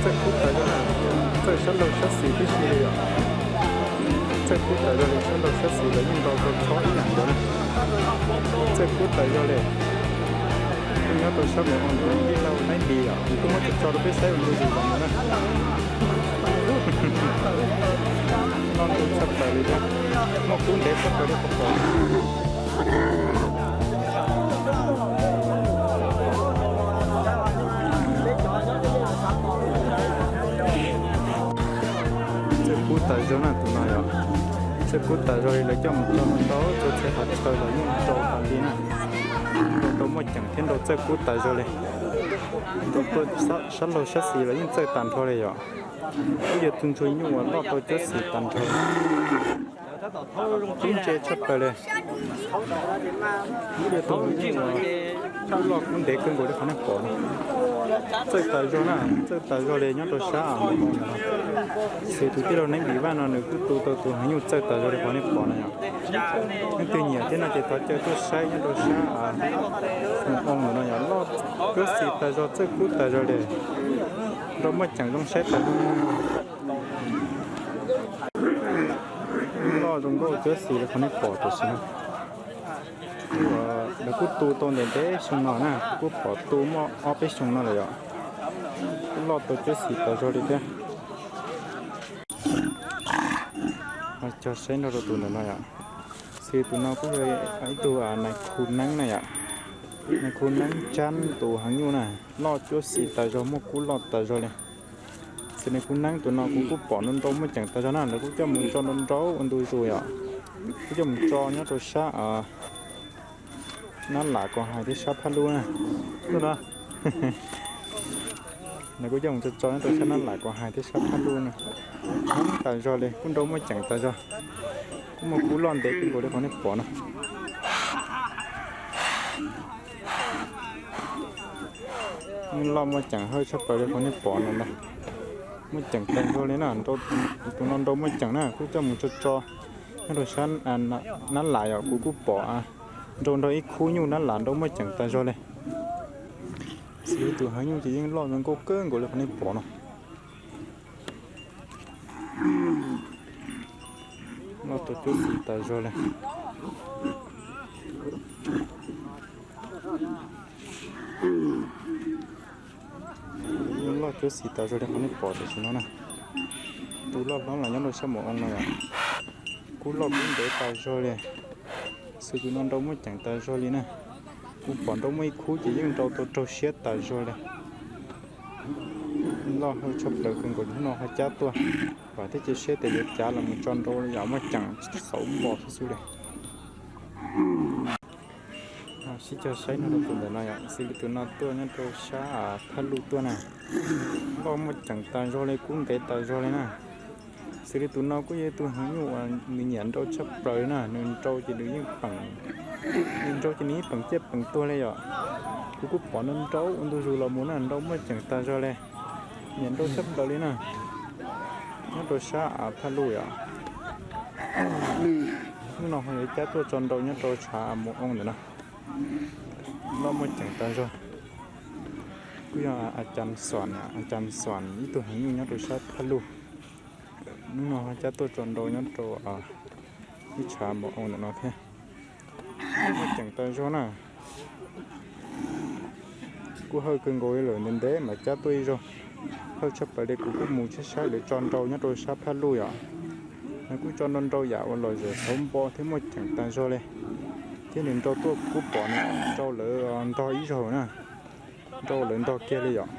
Txawj kub tas zog na, txawj sab laug sab xis tib si li yom. Txawj kub tas zog li, sab laug sab xis los yeej nrau tau txhob ib yam ntawd na. Txawj kub tas zog li. Nyob rau sab Mus Oo ntawm no tij laug Naib Npis yom, kuv twb muab tso tso rau peb saib ua ntu zus los mus na. Loj ntu tshaj plaws li thiab, muaj kub ntev tshaj plaws li qhov pom. Txawj kub tas zog na tus no yom. Txawj kub tas zog li, lawv coj mus tso ntau txhua txhia qhov chaw los yeej nrau tas li na. Nrau tau muaj ceem thiab nrau txawj kub tas zog li. Nrau tuaj sab laug sab xis los yeej txawj tas nrho li yom. Kuj yog tus ntsuag nyuj uas loj tau cuab xis tas nrho. Kub ntse tshaj plaws li. Kuj yog tus ntsuag nyuj uas loj kub ntev kawg nkaus li qhov nej pom no. Txawj tas zog na, txawj tas zog li nyob rau sab Mus Oo no. Xws tus tij laug Neeb Dim Vaj no nws kuj tu tau tus heev nyuj txawj tas zog li qhov nej pom no yom. Leej twg nyiam thiab no ces thov caw tuaj saib nyob rau sab Mus Oo ntawm no yom. Loj cuab xis tas zog, txawj kub tas zog li. Nrau muaj ceem zoo saib tas zog. Loj zoo nkauj cuab xis li qhov nej pom tam sim no. Lawv kuj tu tau ntev ntev xyoo no na, kuj pom tu muaj ob peb xyoo no lawm yom. Kuj loj tau cuab xis tas zog li thiab. Cog saib nrog rau tus ntawm no yom. Xws tus no kuj yog ib tug nais khu neeb na yom. Nais khu neeb tsab tus heev nyuj na, loj cuab xis tas zog, muaj kub loj tas zog li. Xws nais khu neeb tus no kuv kuj pom nrau nrau muaj ceem tas zog na, lawv kuj coj mus tso nrau nrau ua ntu zus yom. Kuj coj mus tso nyob rau sab Nab Lam Kos Hais thiab sab Phaj Luj na. Lawv kuj coj mus tso tso nyob rau sab Nab Lam Kos Hais thiab sab Phaj Luj na. Heev tas zog li, kuj nrau muaj ceem tas zog. Kuj muaj kub loj ntev kawg nkaus li qhov nej pom no. Loj muaj ceem hawj tshaj plaws li qhov nej pom no ntag. Muaj ceem tas zog li na, tus no nrau muaj ceem na, kuj coj mus tso tso nyob rau sab Nab Lam yom, kuv kuj pom nrau nrau ib khub nyuj Nab Lam nrau muaj ceem tas zog li. Xws li tus heev nyuj ces yeej loj zoo nkauj kawg nkaus li qhov nej pom no. Loj tau cuab xis tas zog li. Yeej loj cuab xis tas zog li qhov nej pom tam sim no na. Tus loj hlob los nyob rau sab Mus Oo no yom. Kub loj kub ntev tas zog li. Xws tus no nrau muaj ceem tas zog li na. Kuv pom nrau muaj ib khub ces yeej nrau tau raug siab tas zog li. Loj hawj tshaj plaws kawg nkaus li, hnub no ho cab tuaj. Vam thiab cia siab tias yuav cav los mus tso nrau yam muaj ceem xauv npo xwb xwb li. Sib cog saib no rau tus ntawm no yom, xws li tus no tuaj nyob rau sab Phaj Luj tuaj na. Loj muaj ceem tas zog li, kub ntev tas zog li na. Xws li tus no kuj yog tus heev nyuj uas nws nyiam nrau tshaj plaws na, nws nrau ces nws yeej peem, nws nrau ces nws yeej peem ciaj peem tuag li yom. Kuv kuj pom nrau nrau ua ntu zus los mus na, nrau muaj ceem tas zog li. Nyiam nrau tshaj plaws li na. Nyob rau sab Phaj Luj yom. Hnub no ho yuav cab tuaj tso nrau nyob rau tshav Mus Oo ntawm no. Loj muaj ceem tas zog. Kuj yog A Cas Xuam, A Cas Xuam ib tug heev nyuj nyob rau sab Phaj Luj. Hnub no ho cab tuaj tso nrau nyob rau ib tshav Mus Oo ntawm no thiab. Muaj ceem tas zog na. Kuj hawj kawg nkaus li lawm, ntev ntev mam cab tuaj ib zaug. Hawj tshaj plaws li, kuv kuj mus saib saib lawv tso nrau nyob rau sab Phaj Luj yom. Lawv kuj tso nrau nrau yam uas lom zem xauv npo thiab muaj ceem tas zog li. Thiab nws nrau tuaj kuv kuj pom nws nrau lawv ntog ib zaug na. Nrau lawv ntog kiag li yom.